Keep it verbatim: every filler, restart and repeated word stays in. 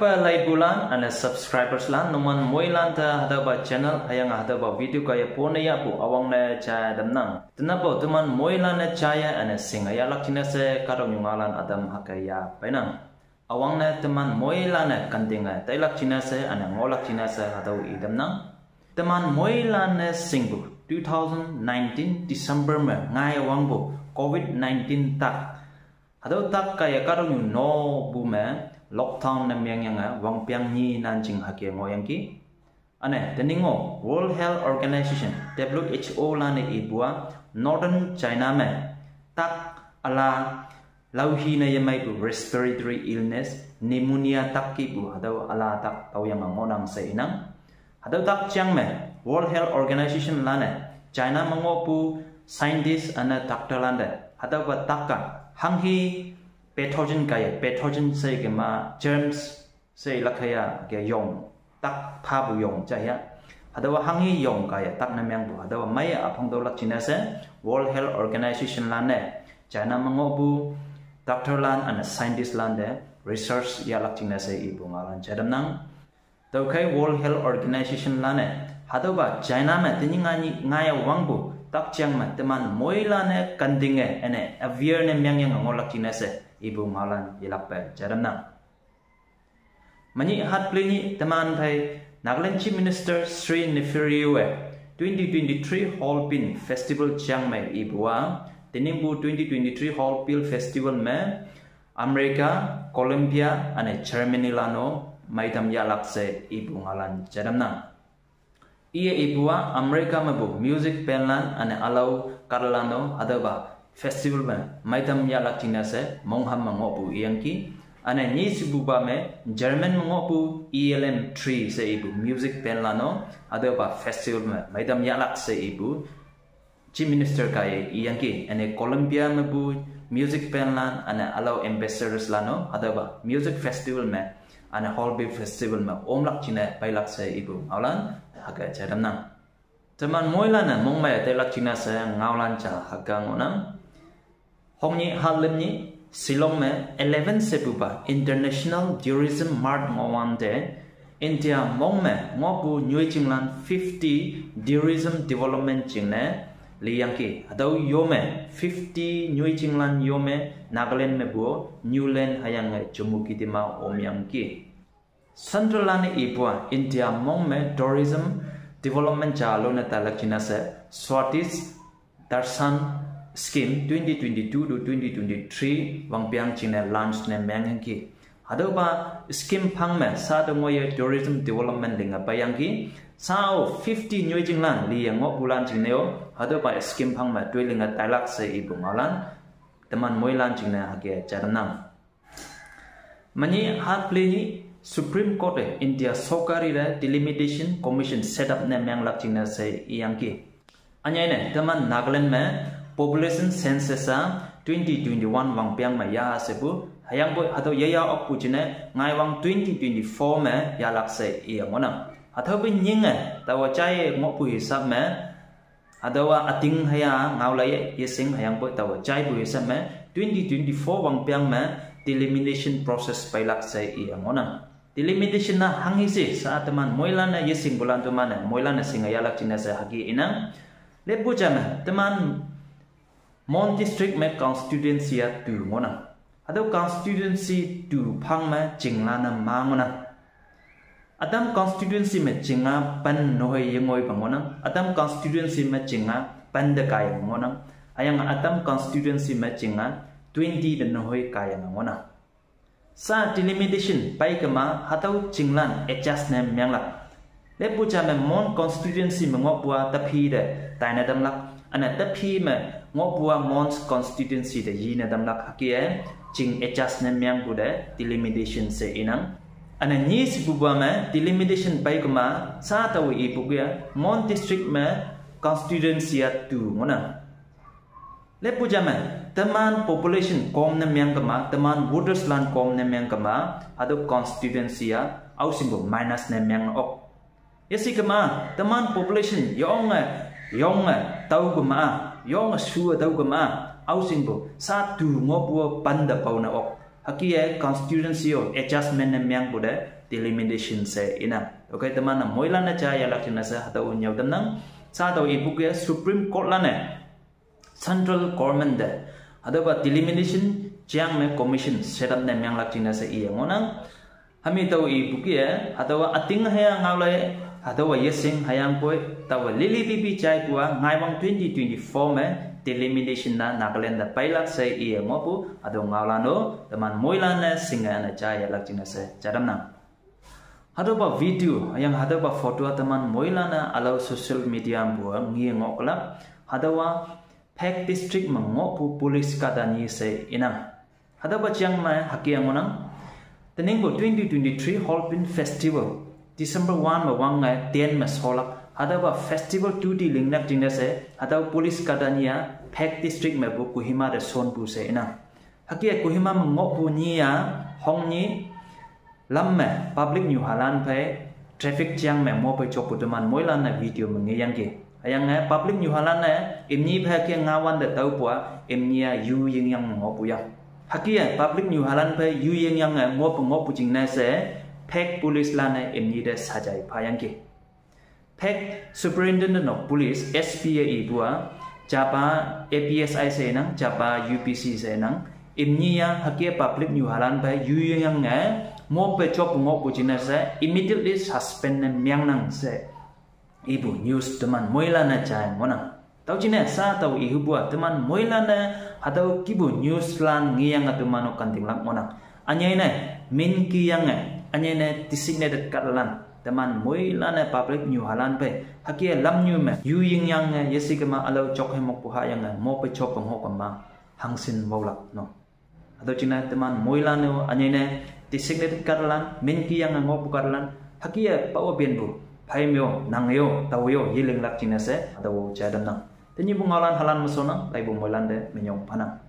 Pe laibulan ane subscribers lan numan moilan te hatüopa channel hüyange hatüopa video kaiye pone yahpu üwangne jai tamnang. Tenapo teman moilan-e jaiye ane shinge yahlak jingne she kahtoknyu ngaolan ütam hüke yah peinang. Üwangne teman moilan-e kentinge tailak jingne she ane ngohlak jingne she hatüo i tamnang. Teman moilan-e shingpu two thousand nineteen December me ngai wangpu covid nineteen tak, hatüo tak kaiye kahtoknyu nopu me lockdown ne mengyange wangpeng nyi nan jing hüke ngohyangki. Üne tening-o World Health Organization, W H O lan-e ipu-a Northern China me tak üla laohi ne yemeipu respiratory illness, pneumonia tak kihpu hatüo üla tak taoyange ngohnang she inang. Hatüo tak jang me World Health Organization lan-e China me ngohpu scientist üne doctor lante hatüopa tak-a hanghi pathogen kaiye, pathogen she kema germs she ilak haya ke yong, tak phapu yong ja ya. Hatüowa hanghi yong kaiye tak ne mengpu hatüowa meiye üphong tüolak jingne she World Health Organization lan-e China me ngohpu doctor lan üne scientist lante research yahlak jingne she ipu ngaolan jai tamnang. Tüokhei World Health Organization lan-e hatüopa China me tenyih ngai ngai wangpu tak jang me teman moilan-e kentinge üne aware ne mengyange ngohlak jingne she ipu ngaolan yelakpe jai tamnang. Menyih hatpeli nyih teman phei Nagaland Chief Minister Shri Neiphiu Rio-e twenty twenty-three Hornbill Festival jang me ipu-a, teningpu twenty twenty-three Hornbill Festival me America, Colombia üne Germany lan-o meitam yahlak she ipu ngaolan jai tamnang. Iye ipu-a America mepu music band lan üne ülao kahtalan-o hatüopa festival me meitam yahlak jingne she mongham me ngohpu iyangki. Üne nyi shepupa me German me ngohpu E L M three she ipu music band lan-o hatüopa festival me meitam yahlak she ipu Chief Minister kaiye iyangki. Üne Colombia mepu music band lan üne ülao ambassadors lan-o hatüopa music festival me üne Hornbill Festival me omlak jingne peilak she ipu ngaolan hüke jai tamnang. Teman moilan-e mongmei tailak jingne she ngaolan ja hüke ngohnang. Hongnyih hatlim nyih Shillong me eleven shepupa International Tourism Mart ngohwante India mong me ngohpu nyoijinglan fifty tourism development jingne liyangki. Hatüo yo me fifty nyoijinglan yo me Nagaland mepu Niuland hüyange Chümoukedima omyangki. Central lan-e ipu-a India mong me tourism development ja lone tailak jingne she Swadesh Darshan Scheme twenty twenty-two to twenty twenty-three wangpeng jingne launch ne mengyangki. Hatüopa scheme phang me sa te ngoiye tourism development linge peiyangki. Sa-o fifty nyoijinglan liye ngohpulan jingne-o hatüopa scheme phang me toi linge tailak she ipu ngaolan teman moilan jingne hüke jai tamnang. Menyih hatpeli nyih Supreme Court-e India sorkar-e te Delimitation Commission set up ne menglak jingne she iyangki. Ünyei ne teman Nagaland me population census-a twenty twenty-one wangpeng me yaha shepu, hüyangpoi hatüo yaya okpu jingne ngaiwang twenty twenty-four me yahlak she iye ngohnang. Hatüope nyinge taowa jaiye ngohpu hisap me hatüowa üting hüya ngaolaiye yeshing hüyangpoi taowa jaipu hisap me twenty twenty-four wangpeng me delimitation process peilak she iye ngohnang. Delimitation-a hanghi she sa teman moilan-e yeshingpulan teman-e moilan-e shinge yahlak jingne she hüke inang. Lepu ja me teman Mon district me constituency-a tu ngohnang. Hatüo constituency tu phang me chinglan-e ma ngohnang. Ütam constituency me chinga pen nehoi yengoipa ngohnang. Ütam constituency me chinga pen te kaiye ngohnang. Hüyange ütam constituency me chinga twenty te nehoi kaiye ngohnang. Sa delimitation peikema hatüo chinglan adjust ne menglak. Lepu ja me Mon constituency me ngohpu-a taphi te taine tamlak. Üne taphi me ngohpu-a Mon constituency te yine tamlak hüke-e ching adjust ne mengpu te delimitation she inang. Üne nyi shepupa me delimitation peikema sa taowe ipu kaiye Mon district me constituency-a tu ngohnang. Lepu ja me teman population kom ne mengkema, teman voterslan kom ne mengkema, hatüo constituency-a aoshingpu minus ne meng ok. Yesikema teman population yonge, yonge tüokema, yonge shu-e tüokema, aoshingpu sa tu ngohpu-a pen te pao ne ok. Hüke-e constituency-o adjustment ne mengpu te delimitation she inang. Okay, teman-e moilan-e jayalak jingne she hatüo nyüo tamnang. Sha hatüo ipu ke Supreme Court lan-e Central Government te hatüopa delimitation jang me commission set up ne menglak jingne she iye ngohnang. Hami tao ipu ke, hatüowa üting hüya ngaolai, hatüowa yeshing hüyangpoi, taowe lili pipi jaipu-a ngaiwang twenty twenty-four me delimitation na Nagaland te peilak she iye ngohpu, hatüo ngaolan-o teman moilan-e shinge üne jayalak jingne she jai tamnang. Hatüopa video hüyange hatüopa photo-a teman moilan-e ülao social media mepu nge ngohlak, hatüowa Phek District me ngohpu police kahta nyi she inang. Hatüopa jang me hüke ngohnang. Tenyihpu twenty twenty-three Hornbill Festival, December one me wangngai ten me sholak. Hatüopa festival duty linglak jingne she hatüo police kahta nyi-a Phek District mepu Kohima te shonpu she inang. Hüke Kohima me ngohpu nyi-a, hongnyi, lam me public nyuhalan phei traffic jang me mo phei jokpu teman moilan-e video me ngeyangki. Hüyange public nyuhalan-e imni phei ke ngaowante taopu-a imni-a yu yingyang ngohpu yang. Hüke public nyuhalan phei yu yingyange ngohpu ngohpu jingne she Phek police lan-e imni te sajai phayangki. Phek Superintendent of Police, S P-e ipu-a, japa A P S-i she inang, japa U P C she inang, imni-a hüke public nyuhalan phei yu yingyange mo phei jokpu ngohpu jingne she immediately suspend ne mengnang she ipu news teman moilan-e jai ngohnang. Tüo jingne sha tao ihupu-a teman moilan-e hatüo kihpu news lan ngeyange teman-o kantinglak ngohnang. Ünyei ne min kiyange, ünyei ne designated guard lan teman moilan-e public nyuhalan phei hüke lamnyu me yu yingyange yeshikema ülao jok hemokpu hayange mo phei jokpu ngohkema hangshin waolak no. Hatüo jingne teman moilan-o ünyei ne designated guard lan, min kiyange ngohpu guard lan hüke paowa penpu phei me-o, nang-e-o, taowe-o yelinglak jingne she hatüo jai tamnang. Tenyihpu ngaolan halan me shonnang, laipu moilan te minyong phanang.